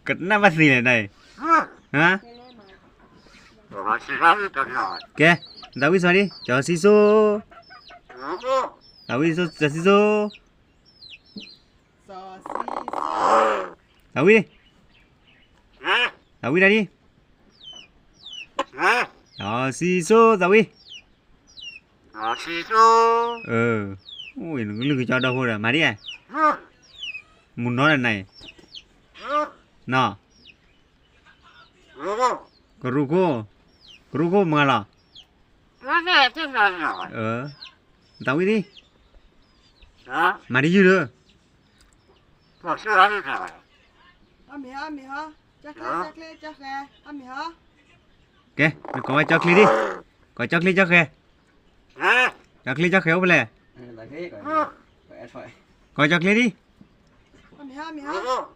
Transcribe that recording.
ကနၣ်ဘၣ်သ့လဲၣ်နၤအံၤ, ဟါ, ကဲ, သးဝံၣ်စီၤဒံး, ကၠီၤစံစိ, သးဝံၣ်စိ, ကၠီၤစံစိ, သးဝံၣ်, သးဝံၣ်တၢ်ဒံး, ကၠီၤစံစိ သးဝံၣ်, အိၣ်နကလုၢ်ကကၠီဒီဖိဒီး မၤဒ်ဧါ, မုၢ်နီၤဒီးနၤအံၤ, နီၤ, ကရူၢ်ခိၣ်, ကရူၢ်ခိၣ်မၤလီၤ, သးဝံၣ်ဒံး, မၤဒ်ယုၢ်ဒီး ကဲ, နကိးဝဲကၠီချ့ဒံး, ကိးကၠီချ့ကၠီဃဲ, ကၠီချ့ကၠီဃဲအိၣ်ဖဲလဲၣ်, ကိးကၠီချ့ဒံး, မ့ၢ်ဟါ, မ့ၢ်ဟါ,